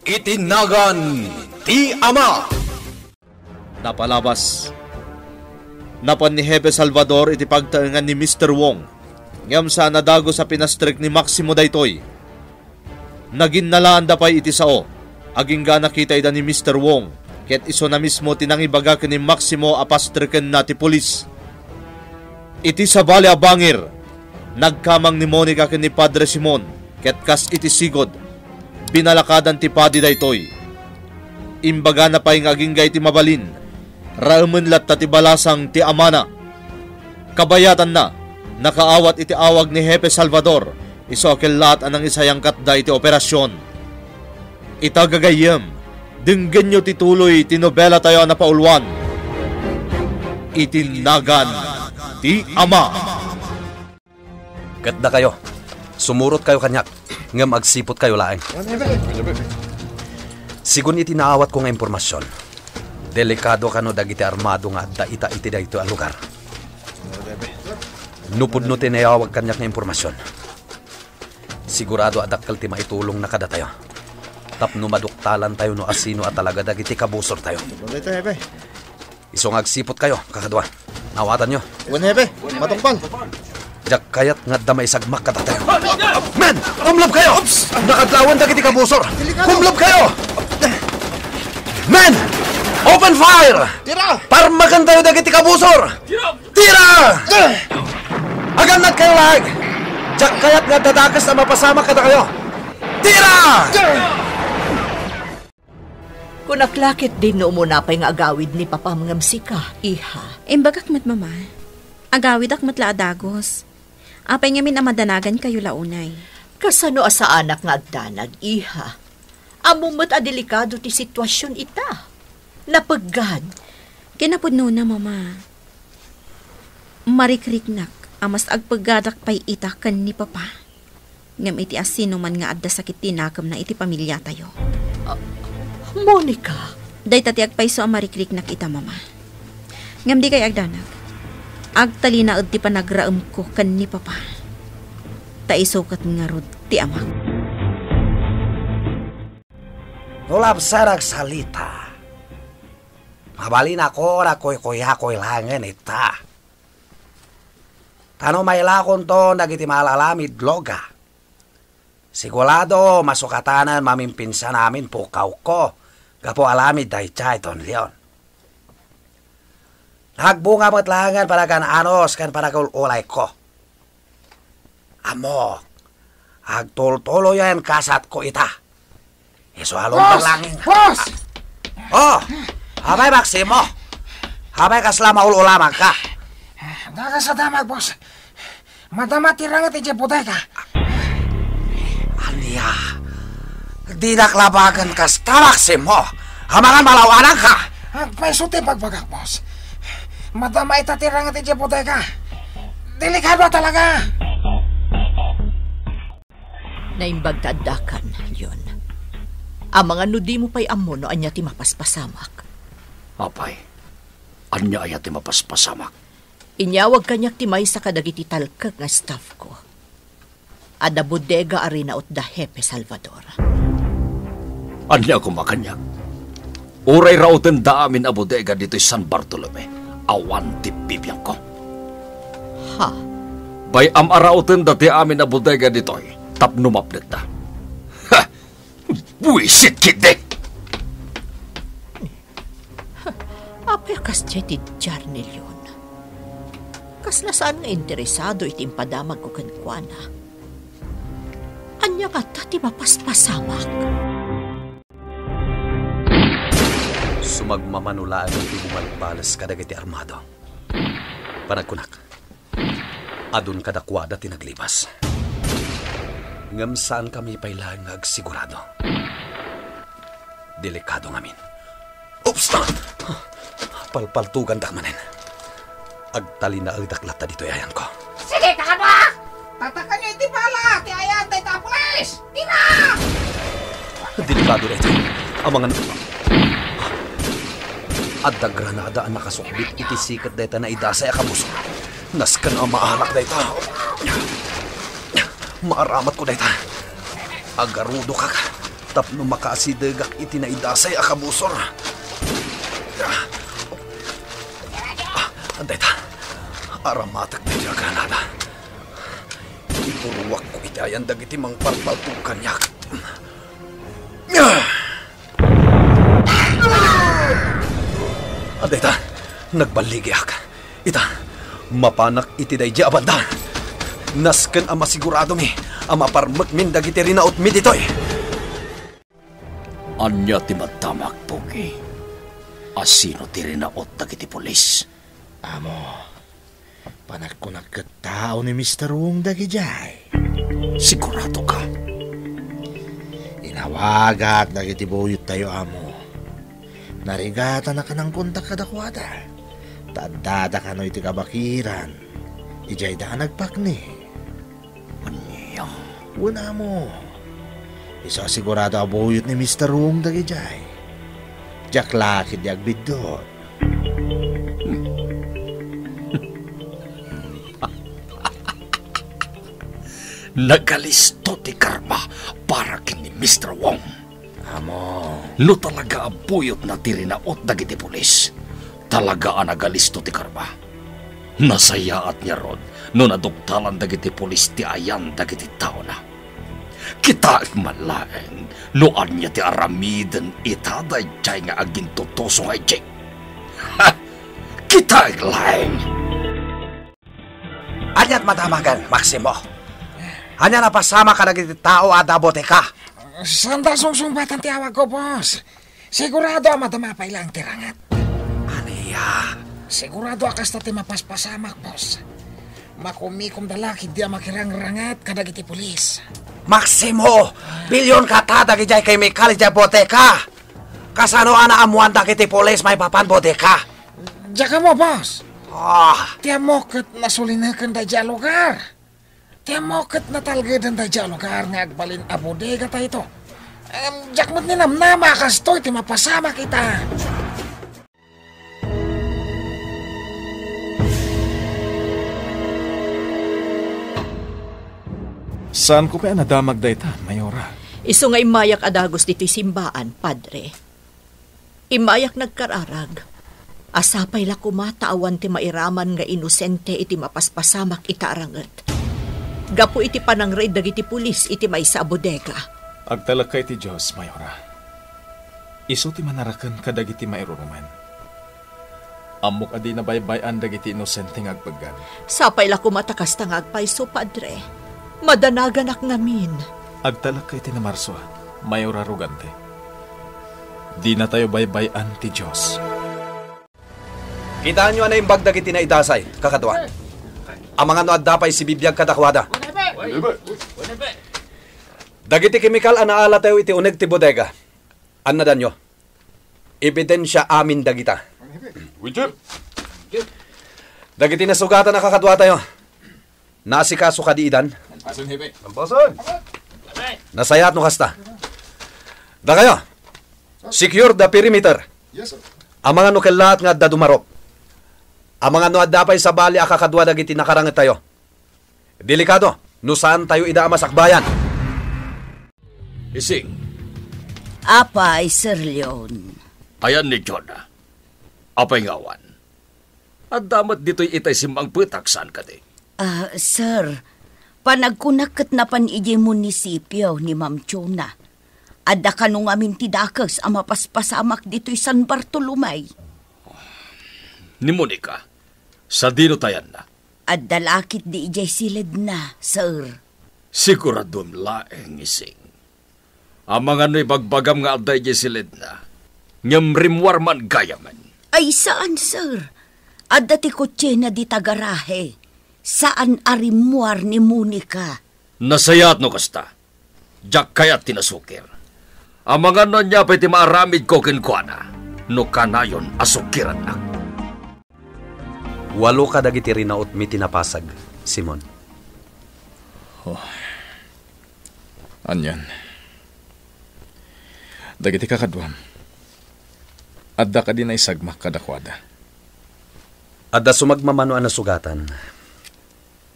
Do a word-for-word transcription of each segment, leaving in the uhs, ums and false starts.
Iti nagan ti Ama. Napalabas. Napan ni Hepe Salvador iti pagtaengan ni Mister Wong, ngem saan a dagus a pinastrek ni Maximo daytoy. Naginnalaanda pay iti sao, agingga a nakitaida ni Mister Wong, ket isuna mismo ti nangibaga ken ni Maximo a pastrekenna ti pulis. Iti sabali a bangir, nagkamang ni Monica ken ni Padre Simon, ket kas iti sigud, binalakadan ti padi daytoy. Imbagana pay nga agingga iti mabalin, raemen latta ti balasang ti amana. Kabayatanna, nakaawat iti awag ni Hepe Salvador, isu a kellaat a nangisayangkatda iti operasyon. Ita gagayyem, denggenyo ti tuloy ti nobelatayo a napauluan, Iti Nagan ti Ama. Ket dakayo, sumurotkayo kaniak, ngem agsiputkayo laeng. Sigun iti naawatko nga impormasion, delikado kano dagiti armado nga adda ita iti daytoy a lugar. No pudno ti nayawag kaniak nga impormasion, sigurado a dakkel ti maitulongna kadatayo tapno maduktalantayo no asino a talaga dagiti kabusortayo. Isu nga agsiputkayo, kakadua. Naawatanyo. Wen, Hepe. Matungpal. Diak kayat nga adda maisagmak kadatayo. Men! Kumlebkayo! Nakadlawan dagiti kabusor! Kumlebkayo! Men! Open fire! Tira! Parmekentayo dagiti kabusor! Tira! Agannadkayo laeng! Diak kayat nga adda dakes a mapasamak kadakayo! Tira! Kunak la ketdin no umuna pay nga agawid ni Papam ngem sika, iha. Imbagak met, Mama. Agawidak met la a dagus. Apay ngamin a madanagankayo la unay? Kasano a saanak nga agdanag, iha? Ammom met a delikado ti situasion ita. Napeggad. Kinapudnona, Mama. Marikriknak a mas agpeggadak pay ita ken ni Papa. Ngem iti asinoman nga adda sakit ti nakemna iti pamiliatayo. Ah, Monica! Dayta ti agpayso a marikriknak ita, Mama. Ngem dikay agdanag. Agtalinaed ti panagraemko ken ni Papa. Ta isu ket ngarud ti amak. No labsat agsalita, mabalinakon a kuykuyakoy laengen ita. Ta no mailakonton dagiti maal-alamid, Loga, sigurado masukatanen mamimpinsan amin pukawko gapu alamid daydiay, Don Leon. Nagbunga met laengen panagan-anos ken panagul-ulayko. Ammok, agtultuloyen kasatko ita. Isu a lumber Boss! Langin. Boss! Oh! Apay, Maximo? Apay kasla maul-ulamanka? Dakes a damag, boss. Madama ti ranget idiay bodega. Ania? Dinak labagen kasta, Maximo. Amangan malaw-ananka. Agpayso ti bagbagak, boss. Madama ita ti ranget idiay bodega. Delikado talaga. Naimbag ta addakan, Leon. Amangan no dimo pay ammo no ania ti mapaspasamak. Apay, ania aya ti mapaspasamak? Inyawag kaniak ti maysa kadagiti talkek nga staffko. Adda bodega a rinautda Hepe Salvador. Ania koma kaniak? Uray rautenda amin a bodega ditoy San Bartolome, awan ti bibiangko. Ha? Bay-am a rautenda ti amin a bodega ditoy tapno mapnekda. Ha! Buisit ketdi! Apay a kasdiay ti diar ni Leon? Kasla saan nga interesado iti impadamagko kenkuana. Ania ngata ti mapaspasamak? Sumagmamano laeng ti bumalbales kadagiti armado. Panagkunak, adun kadakuada ti naglibas. Ngem saankami pay laeng nga agsigurado. Delikado ngamin. Oops! Palpaltugandak manen. Agtalinaedak latta ditoy ayanko. Sige, kakadua! Tatakanyo iti bala ti ayan dayta a pulis! Tira! Delikado dayta. Amangan, adda granada a nakasukbit iti siket dayta naidasay a kabusor. Nasken a maarak dayta. Maaramatko dayta. Agarudokak. tapno makaasidegak iti naidasay a kabusor. Ah, dayta, aramatek daytoy a granada. Ipuruwakko iti ayan dagiti mangparpaltog kaniak. Adda ita, nagballigiak. Ita, mapanak iti daydi a banda. Nasken a masiguradomi a maparmekmin dagiti rinautmi ditoy. Ania ti maddamak, Pogi? Asino ti rinaut dagiti pulis? Amo, panagkunak ket tao ni Mister Wong dagidiay. Sigurado ka? Inawagak dagiti buyot tayo, amo. Narigat a nakanangkontak kadakuada. Ta addada kano iti kabakiran. Idiay da a nagpakni. Ania? Wen, amo. Isu a sigurado a buyot ni Mister Wong dagidiay. Diak la ketdi agbiddut. Nagalisto ti karma para ken ni Mister Wong. Amo. No talaga a buyotna ti rinaut dagiti pulis, talaga a nagalisto ti karma. Nasayaat ngarud no naduktalan dagiti pulis ti ayan dagiti taona. Kitaek man laeng no ania ti aramiden ita daydiay nga agintutuso nga ijik. Ha! Kitaek laeng! Aniat madamagen, Maximo? Ania napasamak kadagiti tao a adda bodega? Saanda sungsungbatan ti awagko, boss. Sigurado a madama pay laeng ti ranget. Ania? Sigurado a kasta ti mapaspasamak, boss. Makumikomda la ketdi a makirangranget kadagiti pulis. Maximo, bilionka ta dagidiay kemikal idiay bodega. Kasano a naammoan dagiti pulis maipapan bodega? Diak ammo, boss. Ah. Ti ammok ket nasulineken daydiay a lugar. Ti ammok ket natalgeden daydiay a lugar nga agbalin a bodega daytoy. Em, diak met ninamnama a kastoy ti mapasamak ita. Saanko pay a nadamag dayta, Mayora. Isu nga immayak a dagus ditoy simbaan, Padre. Immayak nagkararag a sapay la koma ta awan ti mairaman nga inosente iti mapaspasamak ita a ranget gapu iti panangred dagiti pulis iti maysa a bodega. Agtalekka iti Dios, Mayora. Isu ti manaraken kadagiti mairurumen. Ammok a dina baybay-an dagiti inosente nga agpeggad. Sapay la koma ta kasta nga agpayso, Padre. Madanaganak ngamin. Agtalekka iti Namarso, Mayora Rogante. Dinatayo baybay-an ti Dios. Kitaenyo a naimbag dagiti naidasay, kakadua. Amangan no adda pay sibibiag kadakuada. Dagiti kemikal a naalatayo iti uneg ti bodega, annadanyo. Ebidensia amin dagita. Dagiti nasugatan a kakaduatayo, naasikaso kadi idan? Nasayaat no kasta. Dakayo, secure the perimeter. Amangan no kellaat nga adda dumarop. Amangan no adda pay sabali a kakadua dagiti nakarangettayo. Delikado no saantayo ida a masakbayan. Ising. Apay, Sir Leon. Ayan ni Jonah. Apay nga awan? Adda met ditoy itay simmangpetak, saan kadi? Ah, sir, panagkunak ket napan idiay munisipio ni Ma'am Jonah. Adda kano ngamin ti dakes a mapaspasamak ditoy San Bartolome. Ni Monica, sadino ta ayanna? Adda la ketdi idiay siledna, sir. Siguradom laeng, Ising. Amangan no ibagbagam nga adda idiay siledna, ngem rimmuar man gayamen. Ay, saan, sir. Adda ti kotsena dita garahe. Saan a rimmuar ni Monica. Nasayaat no kasta. Diak kayat ti nasukir. Amangan no ania pay ti maaramidko kenkuana no kanayon a sukirannak. Walo kadagiti rinautmi ti napasag, Simon. Oh. Anian? Dagiti kakaduam, adda kadi naisagmak kadakuada? Adda sumagmamano a nasugatan.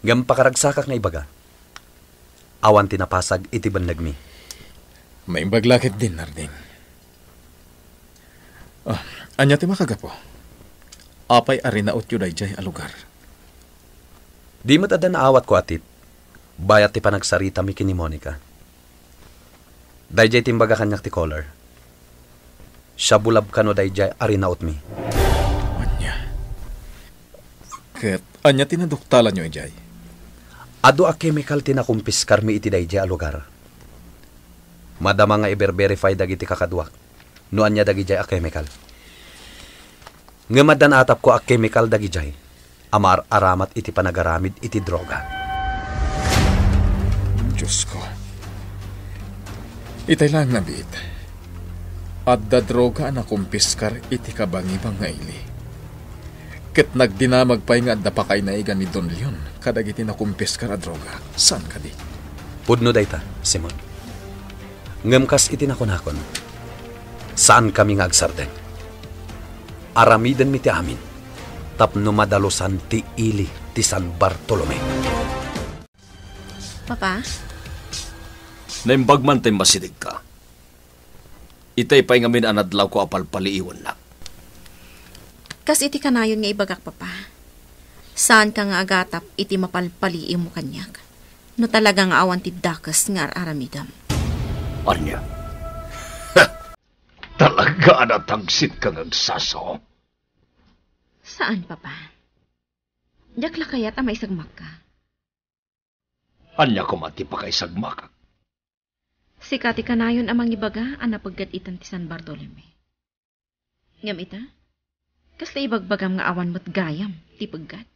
Ngem pakaragsakak nga ibaga, awan ti napasag iti bennegmi. Maimbag la ketdin, Narding. Ah, ania ti makagapu? Apay a rinautyo daydiay a lugar? Di met adda naawatko a tip, bayat ti panagsaritami ken ni Monica. Daydiay ti imbaga kaniak ti caller. Siabulab kano daydiay a rinautmi. Ania? Ket ania ti naduktalanyo idiay? Adu a kemikal ti nakumpiskarmi iti daydiay a lugar. Madama nga iber-verify dagiti kakaduak no ania dagidiay a kemikal. Ngem adda naatapko a kemikal dagidiay a maar-aramat iti panagaramid iti droga. Diosko. Itay laeng nabiit. Adda droga a nakumpiskar iti kabangibang nga ili. Ket nagdinamag pay nga adda pakainaigan ni Don Leon kadagiti nakumpiskar a droga. Saan kadi? Pudno dayta, Simon. Ngem kas iti nakunakon, saankami nga agsardeng. Aramidenmi ti amin tapno madalusan ti ili ti San Bartolome. Papa? Naimbag man ti masidegka. Itay pay ngamin a nadlawko a palpaliiwennak. Kas iti kanayon nga ibagak, Papa, saanka nga agatap iti mapalpaliiwmo kaniak no talaga nga awan ti dakes nga ar-aramidem. Ania? Talaga a natangsit ka nga agsasao? Saan, Papa. Diak la kayat a maisagmakka. Ania koma ti pakaisagmakak? Sika ti kanayon a mangibaga a napeggat itan ti San Bartolome. Ngem ita, kasla ibagbagam nga awan met gayam ti peggat?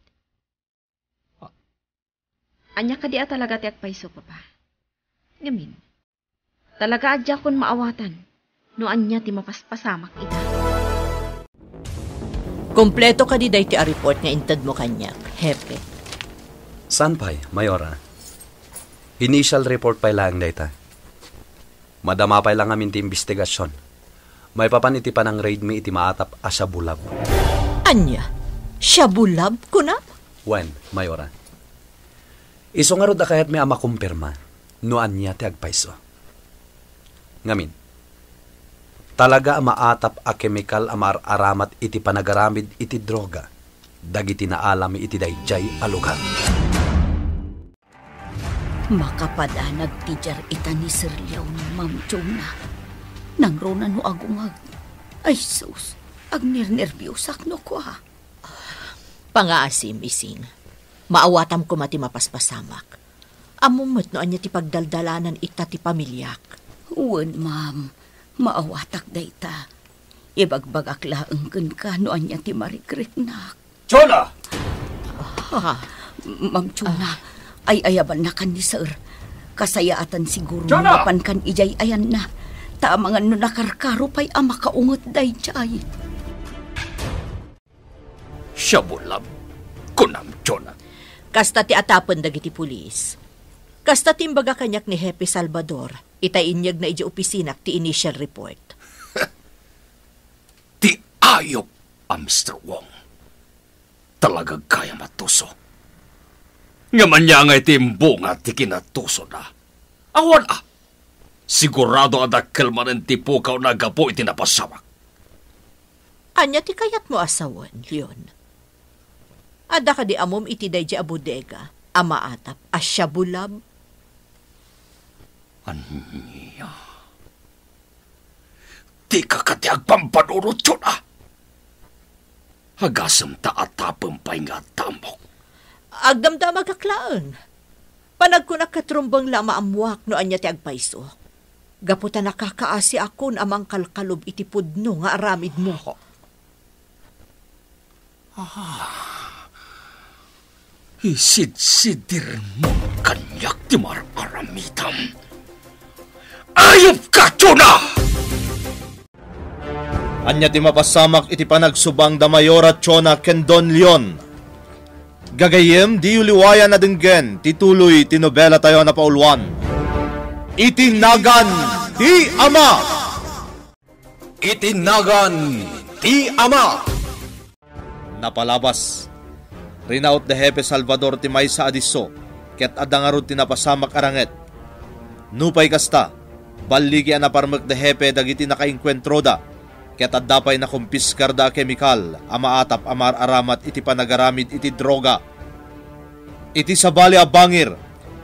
Ania kadi a talaga ti agpayso, Papa? Ngamin, talaga a diakon maawatan no ania ti mapaspasamak ita. Kompleto kadi daytoy a report nga intedmo kaniak, Hepe? Saan pay, Mayora. Initial report pay laeng dayta. Madama pay la ngamin ti imbestigasion maipapan iti panang-raid mi iti maatap a Siabulab. Ania? Siabulab, kunam? Wen, Mayora. Isu ngarud a kayatmi a makumpirma no ania ti agpayso. Ngamin, talaga a maatap a kemikal a maar-aramat iti panagaramid iti droga dagiti naalami iti daydiay a lugar. Makapadanag ti diar ita ni Sir Leon, Ma'am Jonah. Nangruna no agungag. Ay sus, agnernerbiosak no kua. Pangaasim, Ising. Maawatam koma ti mapaspasamak. Ammom met no ania ti pagdaldalanan ita ti pamiliak. Wen, ma'am. Maawatak dayta. Ibagbagak laeng kenka no ania ti marikriknak. Jonah! Ah. Ma'am Jonah, ay-ayabannakan ni Sir. Kasayaatan siguro no Jonah! Mapankan idiay ayanna. Ta amangan no nakarkaro pay a makaunget daydiay. Siabulab, kunam, Jonah. Kasta ti atapen dagiti pulis. Kasta ti imbaga kaniak ni Hepe Salvador, ita inyegna idiay opisinana ti initial report. Ti ayup a Mister Wong. Talaga gayam a tuso. Ngem ania ngay ti imbunga ti kinatusoda? Awan a. Sigurado a dakkel manen ti pukawna gapu iti napasamak. Ania ti kayatmo a sawen, Leon? Adda kadi ammom iti daydiay a bodega a maatap a Siabulab? Ania? Dika kadi agpampanunot, Jonah? Agasem ta atapem pay nga adda ammok. Agdamdamagak laeng. Panagkunak ket rumbeng la a maammoak no ania ti agpayso. Gapu ta nakakaasiakon a mangkalkalob iti pudno nga aramidmo. Ah, isidsidirmon kaniak ti mar-aramidam. Ayupka, Jonah! Ania ti mapasamak iti panagsubang da Mayora Chona ken Don Leon? Gagayyem, diyo liwayan a denggen ti tuloy ti nobelatayo a napauluan, Iti Nagan ti Ama. Iti Nagan ti Ama. Napalabas, rinaut da Hepe Salvador ti maysa a disso, ket adda ngarud ti napasamak a ranget. Nupay kasta, Balligi a naparmek da hepe dagiti nakaenkuentroda, ket adda pay nakumpiskarda a kemikal a maatap a mar-aramat iti panagaramid iti droga. Iti sabali a bangir,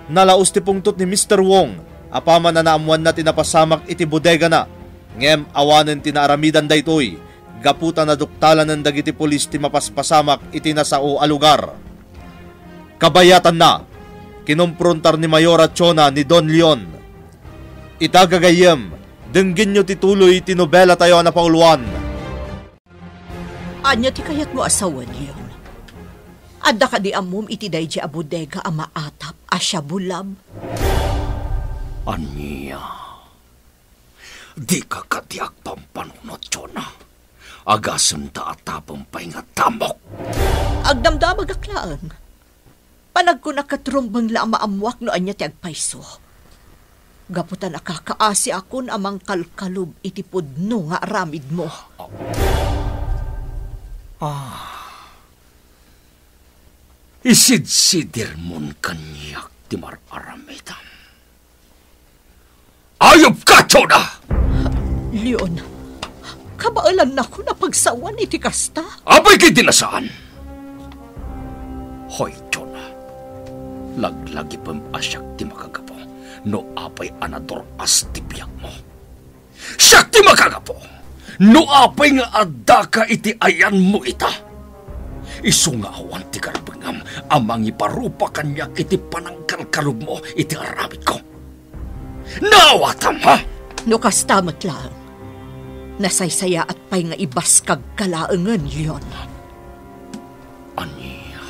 nalaos ti pungtot ni Mister Wong apaman a naammoanna ti napasamak iti bodegana, ngem awanen ti naaramidan daytoy gapu ta naduktalanen dagiti pulis ti mapaspasamak iti nasao a lugar. Kabayatanna, kinomprontar ni Mayora Chona ni Don Leon. Ita gagayyem, denggenyo ti tuloy ti nobelatayo a napauluan. Ania ti kayatmo a sawen, Leon? Adda kadi ammom iti daydi a bodega a maatap a shabu lab? Ania? Dika kadi agpampanunot, Chona. Agasem ta atapem pay nga addamok. Agdamdamagak laeng. Panagkunak ket rumbeng la a maammoak no ania ti agpayso. Gapu ta nakakaasiakon a mangkalkalob iti pudno nga aramidmo. Ah. Isidsidirmon kaniak ti mar-aramidam. Ayupka, Chona! Leon, kabaelannakon a pagsawan iti kasta? Apay ketdi a saan? Hoy, Chona, laglagipem a siak ti makagapu no apay a nadur-as ti biagmo. Siak ti makagapu no apay nga addaka iti ayanmo ita. Isu nga awan ti garbengam a mangiparupa kaniak iti panangkalkalubmo iti aramidko. Naawatam, ha? No kasta met laeng, nasaysayaat pay nga ibaskagka laengen, Leon. Ania?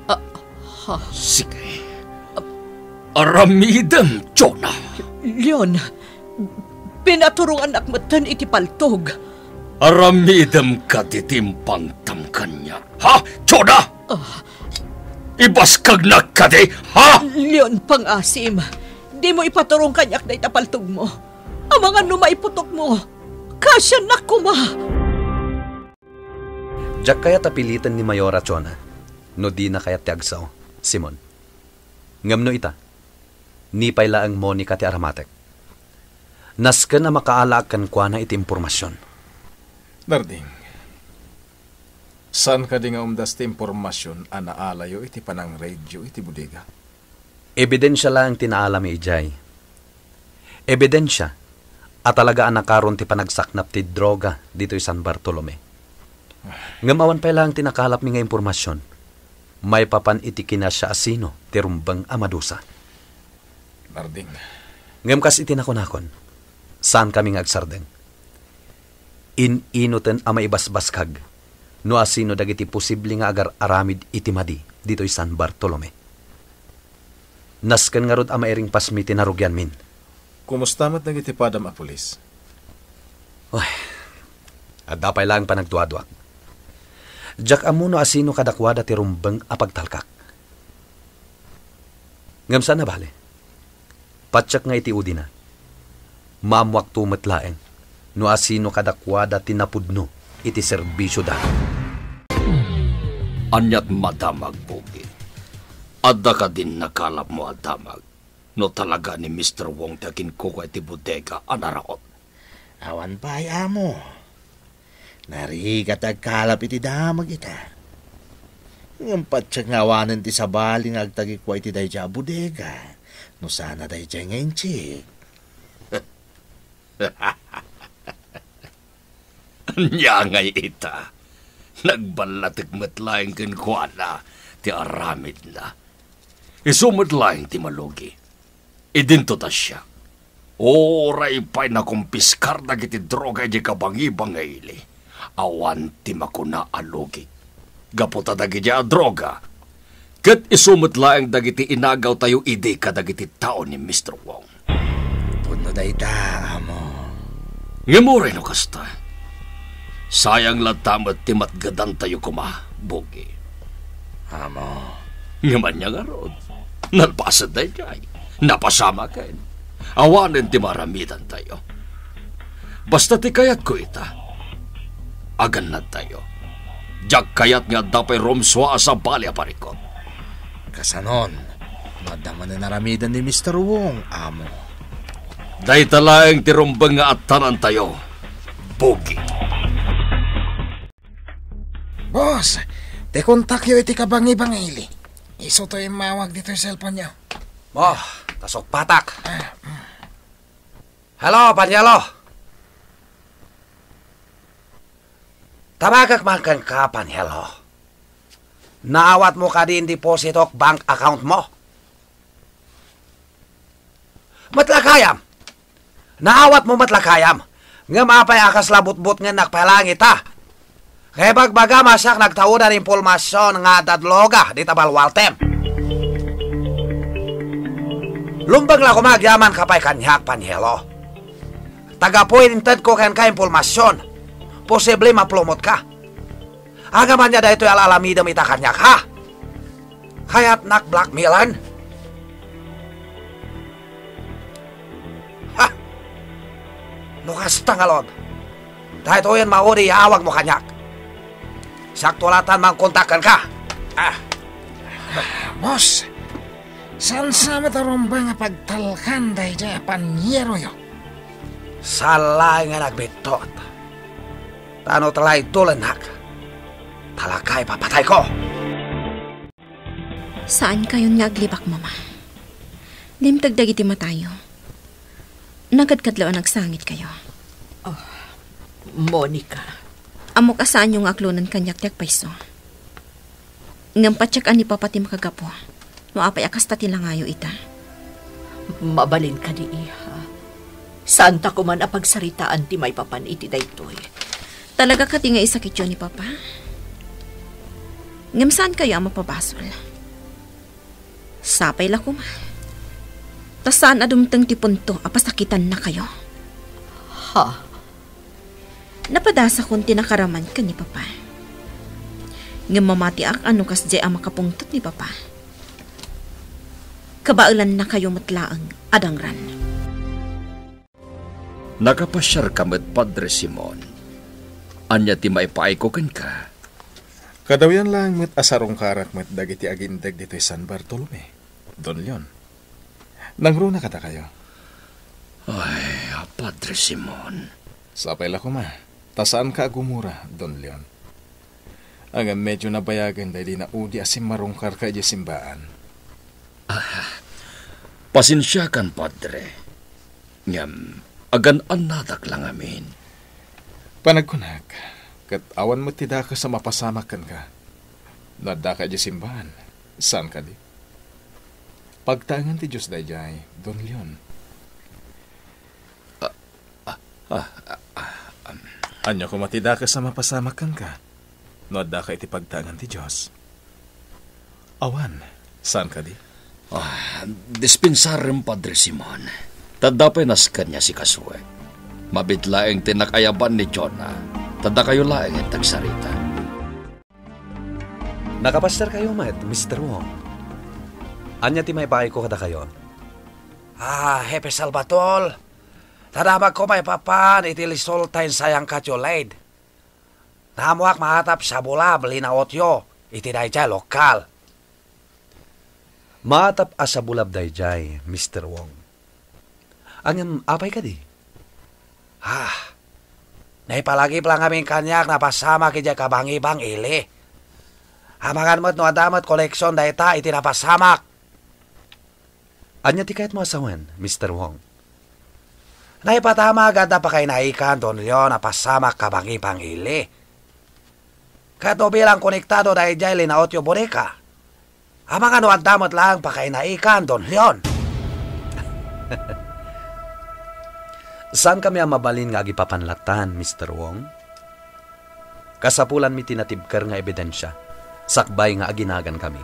Ah, ha? Sige. Aramidem, Chona. Leon, pinaturongannak metten iti paltog. Aramidem kadi ti impantam kaniak. Ha, Chona? Ah. Ibaskagnak kadi, ha? Leon, pangasim. Dimo ipaturong kaniak dayta paltogmo. Amangan no maiputokmo. Kasiannak koma. Diak kayat a piliten ni Mayora Chona no dina kayat ti agsao, Simon. Ngem no ita, ni pay laeng Monica ti aramatek. Nasken a makaalaak kenkuana iti impormasion. Narding, saan kadi nga umdas ti impormasion a naalayo iti panangreydyo iti bodega? Ebidensia laeng ti naalami idiay. Ebidensia a talaga a nakaron ti panagsaknap ti droga ditoy San Bartolome. Ngem awan pay laeng ti nakalapmi nga impormasion maipapan iti kinasiasino ti rumbeng a madusa. Narding. Ngem kas iti nakunakon, saankami nga agsardeng. In-inoten a maibasbaskag no asino dagiti posible nga agar-aramid iti madi ditoy San Bartolome. Nasken ngarud a mairingpasmi ti narugianmin. Kumusta met dagiti padam a pulis? Uy, adda pay laeng panagduaduak. Diak ammo no asino kadakuada ti rumbeng a pagtalkak. Ngem saan a bale. Patiek nga iti udina, maammoakto met laeng no asino kadakuada ti napudno iti serbisioda. Aniat madamag, Pogi? Adda kadin nakalapmo a damag no talaga ni Mister Wong ti aginkukua iti bodega a naraot? Awan pay, amo. Narigat ti agkalap iti damag ita. Ngem patiek nga awanen ti sabali nga agtagikua iti daydiay a bodega no saan a daydiay nga inchik. Ania ngay ita? Nagballatek met laeng kenkuana ti aramidna. Isu met laeng ti malugi. Idinto ta siak, uray pay nakumpiskar dagiti droga idiay kabangibangili, awan ti makuna a lugik. Gapu ta dagidiay a droga, ket isu met laeng dagiti inagawtayo idi kadagiti tao ni Mister Wong. Pudno dayta, amo. Ngem uray no kasta, sayang latta met ti matgedantayo koma, Bugi. Amo. Ngem ania ngarud? Nalpasen daydiay. Napasamaken. Awanen ti maaramidantayo. Basta ti kayatko ita, agannadtayo. Diak kayat nga adda pay rumsua a sabali a parikut. Kasanon, Adda manen aramiden ni Mister Wong, amo. Dayta laeng ti rumbeng nga attanantayo, Bugi. Boss, ti kontakyo iti kabangi-bangili. Isu to immawag ditoy cellphone-yo. Mo, tasukpatak. Hello, Panyelo. Tabagak man kenka, Panyelo. Naawatmo kadi in depositok bank account mo? Met lakayam! Naawatmo met lakayam! Ngem apay a kasla butbutngennak pay laeng ita? Kay bagbagam a siak nagtaudan impormasion nga adda dloga dita balwaltem. Lumbeng la koma agyamanka pay kaniak, Panyelo. Ta gapu iti intedko kenka impormasion, posible maplumotka. Ania man daytoy al-alamidem ita kaniak, ha? Kayatnak blackmailan? Ha? No kasta ngarud, daytoyen maudi nga awagmo kaniak. Siakto latta mangkontak kenka. Ah. Boss, saan sa met a rumbeng nga pagtalkan daydiay a panyeroyo? Saan laeng nga nagbittot. Ta no talaay tulennak, talaga ipapatayko. Saankayon nga aglibak, Mama. Dimteg dagiti matayo. Nagkadkadlaw a nagsangitkayo. Oh, Monica. Ammok a saanyo nga aklonen kaniak ti agpayso. Ngem patiek a ni Papa ti makagapu no apay a kasta ti langayo ita. Mabalin kadi, iha. Saanta koman a pagsaritaan ti maipapan iti daytoy. Talaga kadi nga isakityo ni Papa? Ngem saankayo a mapabasol. Sapay la koma. Ta saan a dumteng ti punto a pasakitannakayo. Ha? Napadasakon ti nakaraman ken ni Papa. Ngem mamatiak a no kasdiay a makapungtot ni Papa, kabaelannakayo met laeng a dangran. Nakapasiarka met, Padre Simon. Ania ti maipaayko kenka? Kadawyan laeng met a sarungkarak met dagiti agindeg ditoy San Bartolome, Don Leon. Nangruna kadakayo. Ay, a Padre Simon. Sapay la koma, ta saanka a gumura, Don Leon. Ngem medyo nabayagen daydi naudi a simmarungkarka idiay simbaan. Ah, pasensiakan, Padre. Ngem, agan-annadak la ngamin. Panagkunak, ket awan met ti dakes a mapasamak kenka. No addaka idiay simbaan, saan kadi? Pagtaengen ti Dios daydiay, Don Leon. Ah, ah, ah, ah, um. Ania koma ti dakes a mapasamak kenka no addaka iti pagtaengan ti Dios? Awan, saan kadi? Ah, dispensarem, Padre Simon. Ta adda pay nasken nga sikasuek. Mabiit laeng ti nakayaban ni Jonah. Ta dakayo laeng ti agsarita. Nakapasiarkayo met, Mister Wong. Ania ti maipaayko kadakayo? Ah, Hepe Salvatore, ta damagko maipapan iti resulta ti sayangkayo laid. Naammoak maatap sabulab linautyo iti daydiay lokal. Maatap a sabulab daydiay, Mister Wong. Ngem apay kadi? Ah, naipalagip la ngamin kaniak napasamak idiay kabangibang ili. Amangan met no adda met koleksion dayta iti napasamak. Ania ti kayatmo a sawen, Mister Wong? Naipatam a adda pakainaikan, Don Leon, a pasamak kabangibang ili. Ket no bilang konektado daydiay linautyo bodega, amangan no adda met laeng pakainaikan, Don Leon. Saankami a mabalin nga agipapan lattan, Mister Wong. Kasapulanmi ti natibker nga ebidensia, sakbay nga aginagankami.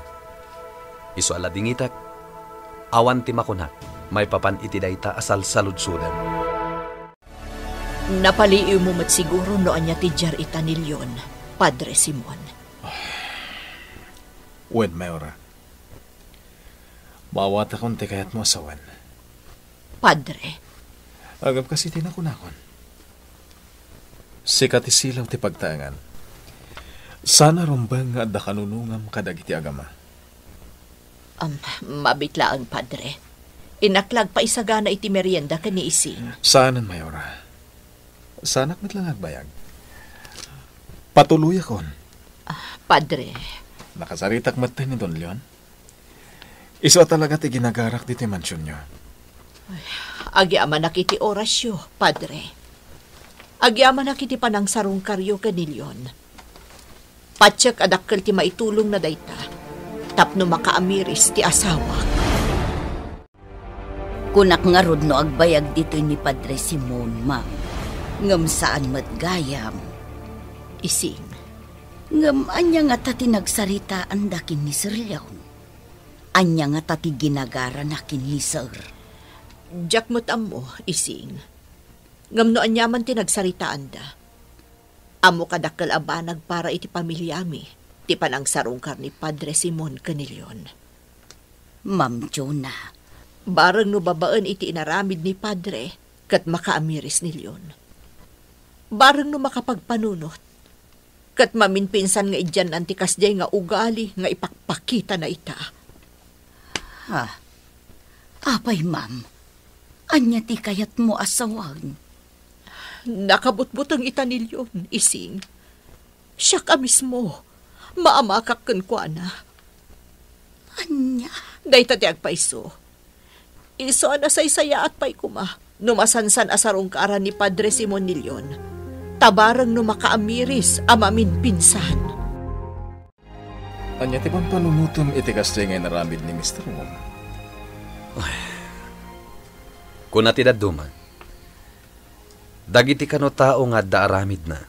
Isu a ladingitek, awan ti makunak maipapan iti dayta a salsaludsodem. Napaliiwmo met siguro no ania ti diar ita ni Leon, Padre Simon. Wen, Mayora. Maawatakon ti kayatmo a sawen. Padre. Agap kasi ti nakunakon. Sika ti silaw ti pagtaengan. Saan a rumbeng nga adda kanunongam kadagiti agama. Am, mabit laeng, Padre. Innak la agpaisagana iti merienda ken ni Ising. Saanen, Mayora. Saanak met la nga agbayag. Patuloyakon. Ah, Padre. Nakasaritak met ni Don Leon. Isu a talaga ti ginagarak ditoy mansionyo. Ay, agyamanak iti orasyo, Padre. Agyamanak iti panangsarungkaryo ken ni Leon. Patiek a dakkel ti maitulongna dayta tapno makaamiris ti asawak. Kunak ngarud no agbayag ditoy ni Padre Simon, ma'am. Ngem saan met gayam. Ising. Ngem ania ngata ti nagsaritaanda ken ni Sir Leon? Ania ngata ti ginagarana ken ni Sir? Diak met ammo, Ising. Ngem no aniaman ti nagsaritaanda, ammok a dakkel a banag para iti pamiliami ti panangsarungkar ni Padre Simon ken ni Leon. Ma'am Jonah. Bareng no babaen iti inaramid ni Padre ket makaamiris ni Leon. Bareng no makapagpanunot ket maminpinsan nga idiannan ti kasdiay nga ugali nga ipakpakitana ita. Ha? Apay, ma'am? Ania ti kayatmo a sawen? Nakabutbuteng ita ni Leon, Ising. Siak a mismo, maamakak kenkuana. Ania? Dayta ti agpayso. Isu a nasaysayaat pay koma no masansan a sarungkaran ni Padre Simon ni Leon, ta bareng no makaamiris a maminpinsan. Ania ti pampanunotem iti kasdiay nga inaramid ni Mister Wong? Ay, kuna ti dadduma, dagiti kano tao nga adda aramidna,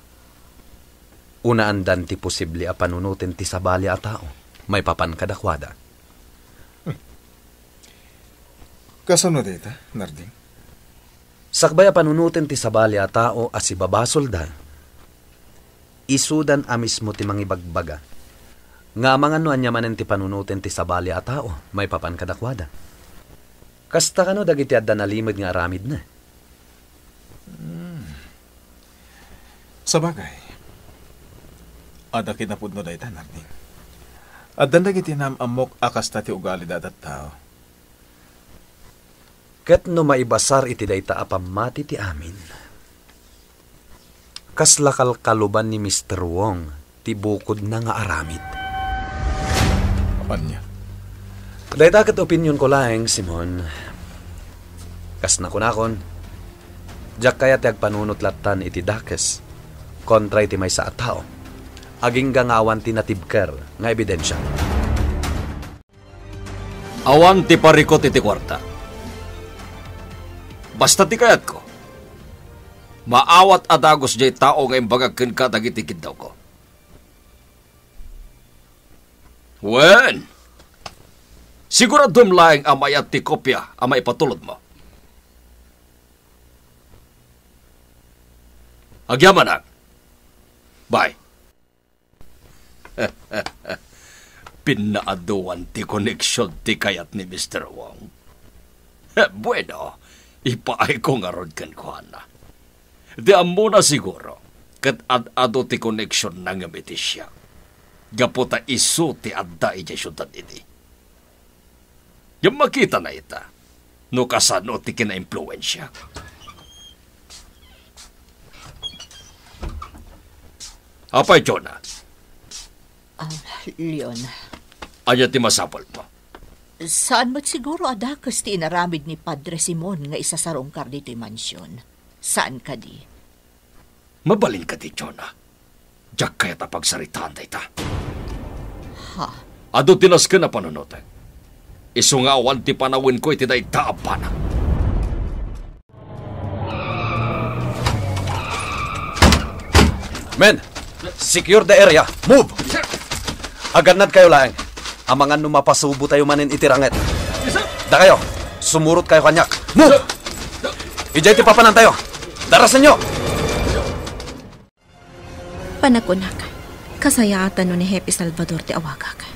unaandan ti posible a panunoten ti sabali a tao maipapan kadakuada. Kasano dayta, Narding? Sakbay a panunoten ti sabali a tao a sibabasolda, isudan a mismo ti mangibagbaga nga amangan no ania manen ti panunoten ti sabali a tao maipapan kadakuada. Kasta kano dagiti adda nalimed nga aramidna? Hmm. Sabagay, adda kinapudno dayta, Narding. Addan dagiti naam-ammok a kasta ti ugalida a tattao. Ket no maibasar iti dayta a pammati ti amin, kasla kalkaluban ni Mister Wong ti bukodna nga aramid. Ania? Dayta ket opinionko laeng, Simon. Kas nakunakon, diak kayat ti agpanunot lattan iti dakes kontra iti maysa a tao, agingga nga awan ti natibker nga ebidensia. Awan ti parikut iti kuarta. Basta ti kayatko, maawat a dagus diay tao nga imbagak kenka dagiti kiddawko. Wen, siguraduem laeng a mayat ti kopia a maipatulodmo. Agyamanak. Bye. Pinnaaduan ti koneksion ti kayat ni Mister Wong. Bueno, ipaayko ngarud kenkuana. Ti ammona siguro, ket ad-adu ti koneksionna ngem iti siak. Gapu ta isu ti adda idiay siudad idi. Ngem makitana ita, no kasano ti kinaimpluensiak. Apay, Jonah? Ah, Leon. Ania ti masapulmo? Saan met siguro a dakes ti inaramid ni Padre Simon nga isasarungkar ditoy mansion. Saan kadi? Mabalin kadi, Jonah? Diak kayat a pagsaritaan dayta. Ha? Adu ti nasken a panunotek. Isu nga awan ti panawenko iti dayta a banag. Men, secure the area. Move! Agannadkayo laeng. Amangan no mapasubotayo manen iti ranget. Dakayo, sumurotkayo kaniak. Move! Idiay ti papanantayo. Darasenyo! Panakunak, kasayaatan no ni Hepe Salvador ti awagak.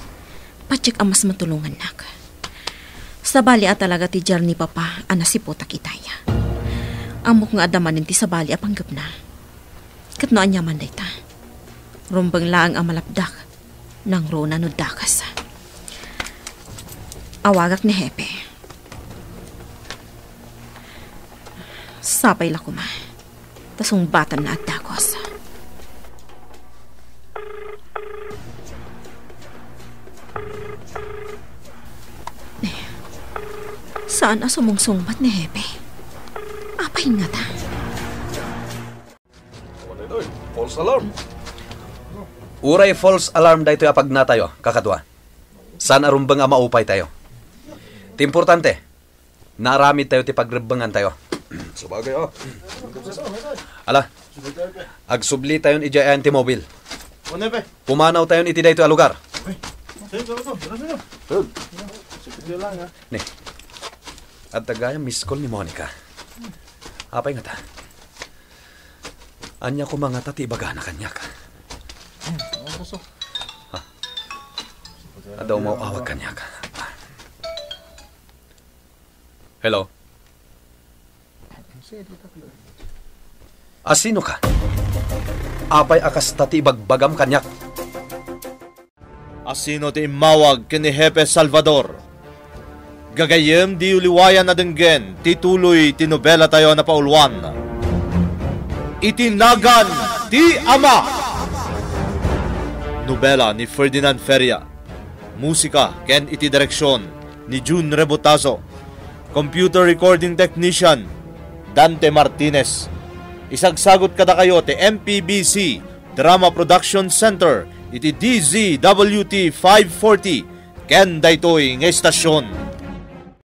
Patiek a mas matulongannak. Sabali a talaga ti diar ni Papa a nasiputak itay. Ammok nga adda manen ti sabali a panggepna. Ket no aniaman dayta, rumbeng laeng a malapdak, nangruna no dakes. Awagak ni Hepe. Sapay la koma. Ta sungbatanna a dagus. Saan a sumungsungbat ni Hepe? Apay ngata? False alarm. Uray false alarm daytoy a pagnatayo, kakadua. Saan a rumbeng a maupaytayo. Ti importante, naaramidtayo ti pagrebbengantayo. Sabagay, ah. Ala, agsublitayon idiay ayan ti mobil. Pumanawtayon iti daytoy a lugar. Ne, adda gayam miss call ni Monica. Apay ngata? Ania koma ngata ti ibagana kaniak? Ha? Adda umaw-awag kaniak. Hello? Asinoka? Apay a kasta ti ibagbagam kaniak? Asino ti immawag ken ni Hepe Salvador? Gagayyem, diyo liwayan a denggen ti tuloy ti nobelatayo a napauluan, Iti Nagan ti Ama. Nobela ni Ferdinand Feria. Musika ken iti direksion ni Jun Rebotazo. Computer recording technician, Dante Martinez. Isagsagut kadakayo ti M P B C Drama Production Center iti D Z W T five forty ken daytoy nga istasyon.